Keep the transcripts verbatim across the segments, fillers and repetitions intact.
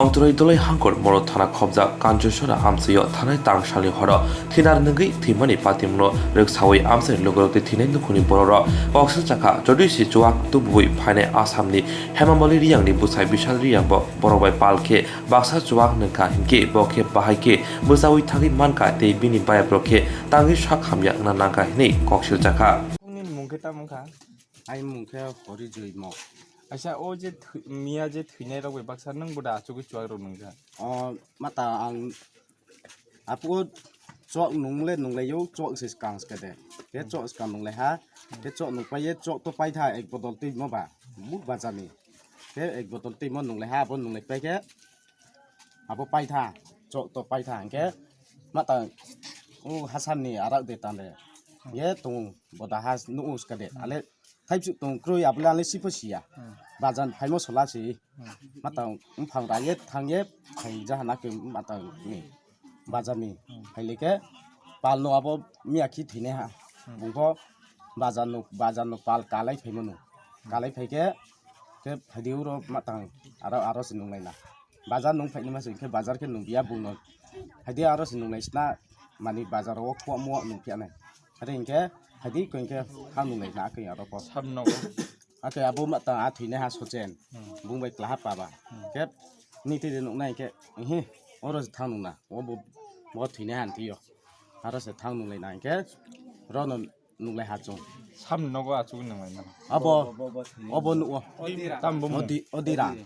Mangtwrwi Dwlai Hangkor Moro Thana khobjak Kanchusora amchaio thanai tangsalni horo thinar nwngwi thwimani patimungno rwksaui amchaini lugurok tei thwinai nukhungni bororok koksil chakha. Jodi si chuak tubuwi phainai Assamni Hemamali Riyangni bwsai Bishal Riyang bo borok bai pal khe baksa chuak nungkha hinkhe bo khe bahai khe bwchaui thangwi mankha tei bini bayaprok khe tangwi sak hamya wngna nangkha hinwi koksil chakha. Nini mung khe tamo wngkha? Aini mung khe Hori Joimo. Aisa, o je thwi-, miya je thwinai rok bai baksa nwng bo da achugwi chuak rok nungkha? O mata ang apu o chok nungle nunglaio, chok se skang skade. Ke chok skang nunglai ha, ke chok nungpai ye chok to paitha ek bodol twi mo ba, muk bajani. Ke ek bodol twi mo nunglai ha, abo nunglai pai khe abo paitha, chok to paitha, hingke matang o hasamni arak de tande. Ye tung boda has nu us kade. Ale thaipsuk tung kroi abole ale sipo siya. Bajan phaimo sola si. Matang mphang ra ye thang ye phai jahana ke matang ni. Bajan ni. Phaile ke pal no abo miya khi thine ha. Bungpho bajan no, bajan no pal kalai phaimo no. Kalai phai ke, ke phaidi uro matang aro, aro se nunglai na. Bazar nung phaini masa khe bazar khe nung ya bung no. Haidi aro se nung lai sna mani bazar o kwmao nung phiya nai. Are hinkhe haidi koi khe ha nung lai na khe aro ko. Sam no. Ake abo ma ta a thwinai ha Sochen. Bung bai klaha pa ba. Khe ni twi de nung nai khe hi oro se thang nung na. O bo, bo thwinai han thwi yo. Aro se thang nung lai na hinkhe ro no nung lai ha chung. Sam nogo achugwi nung lai mano. Abo, obo nugo. Tam bo mung. Odi, Odiram.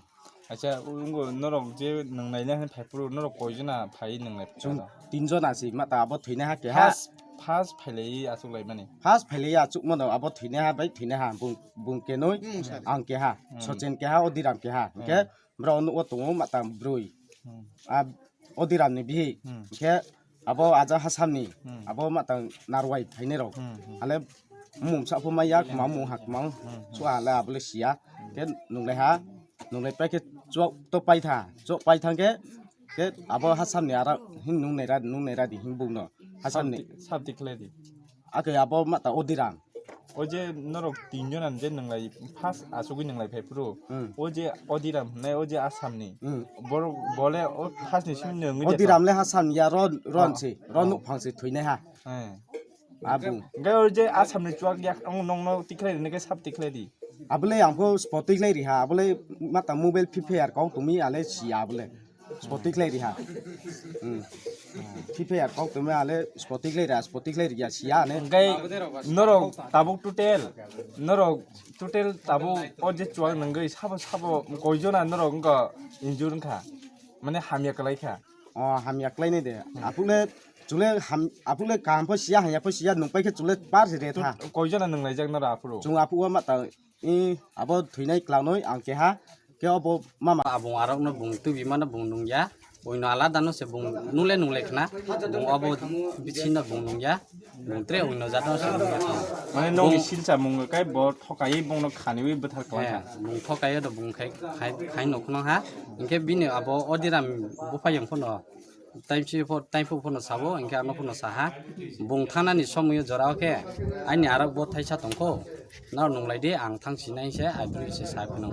Acha, ungo norok je nung lai na phai phuru norok koi jona phai nung lai phuru? Chung tin jona si, mata abo thwinai ha keha. First, first phai lai achuk lai mani. First phai lai achuk mano abo thwinai ha bai thwinai ha bung, bung kenoi, ang keha, Sochen keha, Odiram keha. Hingke bro nugo tongo mata broi. A Odiram ni bihik. Hingke abo aja Hasamni, abo matang narwai phainai rok. Ale mung sapho maya, kma mung ha kma, so ale abole siya. Ke nunglai ha, nunglai pai ke chok to paitha, chok paithang ke, ke abo Hasamni ara hin nungnai ra, nungnai ra di hin bung no. Hasamni. Sab di khlai di. Ake abo mata Odiram. O je norok tin jona je nung lai first achugwi nung lai phai phuru. O je Odiram hwnai, o je Assamni. Borok bole o first ni simi nungwi de Odiram le Hasamni ya ron, ron si, ron nuk phang si thwinai ha. Abu. Hingke o je Assamni chuak yak ang nongno tikhlai rwna khe sab tikhlai di. Abole ang pho spot tikhlai ri ha, abole mata mobile Free Fire kok tumi ale si abole. Spot tikhlai ri ha. Hmm. Free Fire kok tumi ale spot tikhlai ri ha, spot tikhlai ri ya siya ne. Hingke norok tabuk total, norok total tabuk o je chuak nungwi sabo sabo koi jona norok wngkha injure wngkha. Mane hamya kwlai kha. O hamya kwlai nai de. Apule chule ham, apule kaham pho siya, hamya pho siya, nung pai khe chule par se re tha. Koi jona nung lai jak norok aphuru? Chung aphuru mata I abo thwinai klangnoi ang keha, ke obo mama. Abung arokno bung tubimano bung nungya, oino aladano se bung nungle nungle khna, bung obo bisinno bung nungya, bung tre oino jatno se nungya. Mane nokni silsa mung kai bo thokaiwi bongno khaniwi bwthar kwlai kha. Bung thokaiwi do bung khai, khai, khai nokno ha, hinkhe bini abo Odiram buphayung phano. Taimsi pho, taimphru phano sabo, hinkhe ano phano saha, bung thanani somoyo jorao khe, aini arok bo thaisa tongkho, nao nunglai di, ang thang sinai se, aibri se sa phano.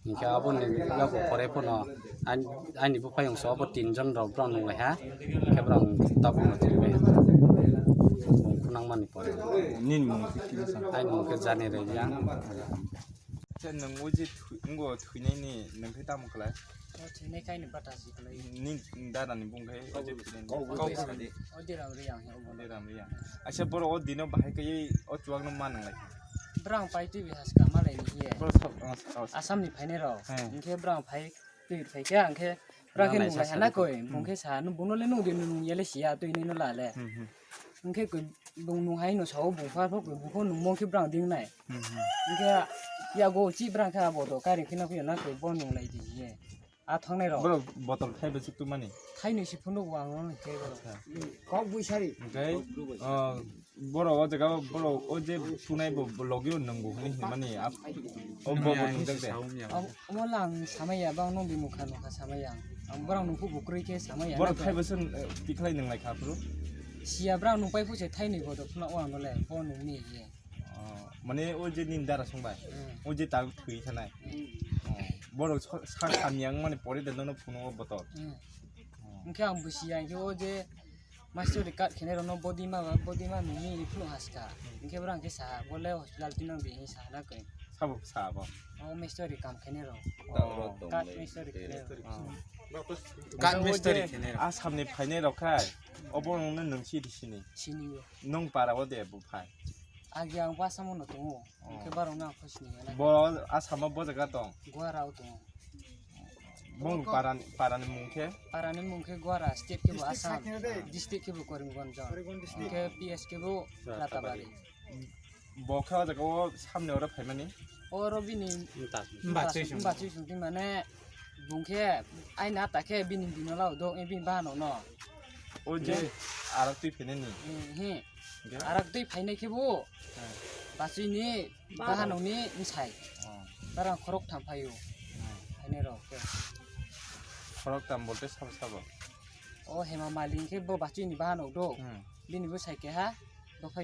Hinkhe aboni yago pore phano, ain-, aini buphayung so abo tin jon rok brao nunglai ha, hinkhe brao tabukno tongbai ha. Bung khunangmani pore. Nini mung khe kisa? Aini mung khe Jani Reang. Acha, nwng o je thwi-, wngo thwinaini nwng khe tamo khlai? O thwinai kaini bata si khlai. Ni dada ni bung khe o je thwinaini. Kok bung khe sadi. O Diram Reang he obo. Diram Reang. Acha, borok o dino bahai kaiwi o chuwak no ma nang lai kha. Brang pai twi bihaska malai ni hiye. Borok sok, oh, sok. Assam ni phainai rok. He. Hinkhe brang phai twi phai khe ang khe brang khe nung lai ha na koi. Bung khe sa, bung no le nung di nung ya le siya twi nai no la le. Hmm, hmm. Hinkhe koi bung nung hai no sao bung pha pha koi bung pho nung mong khe brang ding nai. Hmm, hmm. Hinkhe yago chi brang khe abo do kari khe na phi na koi bo nung lai di ye. A thangnai rok. Borok botol khai bwswk tu mani? Khai nwi si phunuk o ang no khe borok. Acha. Kok bui sari. Hinkhe, oh, borok o jaga borok o je phunai bo, bo logi o nung bo hwnwi hinmani. O bo, bo nung jak de. Omo lang samaya ba nung bi mukha mukha samaya. Ang borok nung phu bukrui khe samaya. Borok khai bwswk, eh, tikhlai nung lai kha phuru? Siya brang nung pai phu se thainwi bodo phuna o ano le bo nung ni ye. Oh, mane o je nini dara song bai? Hmm. O je tak thwi thanai? Hmm. Oh, Borok sa, sa kami yang mani pore de nono phunuk o botol. Hmm. Hwnkhe ang busi ya, hwnkhe o je master card khenai rokno body ma, body ma mimi phunuk haska. Hwnkhe borok hwnkhe sa, bole hospital tinang di hinwi sa na koi. Sabo sa bo. O master kam khenai rok. Card master khenai rok. Card master khenai rok. Asamni phainai rok khai. Obo nungno nung si di sini. Sini yo. Nung para o de bu phai. Agi ang basa mono tongo. Hwnkhe borokno ang kho sinigwna. Bo Assam o bo jaga tong? Guwara o tongo. Bong parani, parani mung khe? Parani mung khe Guwara, state khe bo Assam, district khe bo Karimganj. Hwnkhe P S khe bo Ratabari. Bo khe o jaga o samni oro phaimani? Oro bini bachwi song, bachwi song twi mane bung khe aina ta khe bini bini lao do, bini bahano no. O je arak twi phainani? Hmm. Arak twi phainai khe bo bachwi ni bahanokni bwsai. Barang khorok tham phaio. Phainai rok khe. Khorok tham bolte sabo sabo? O Hema Mali hwnkhe bo bachwi ni bahanok do. Hmm. Bini bwsai keha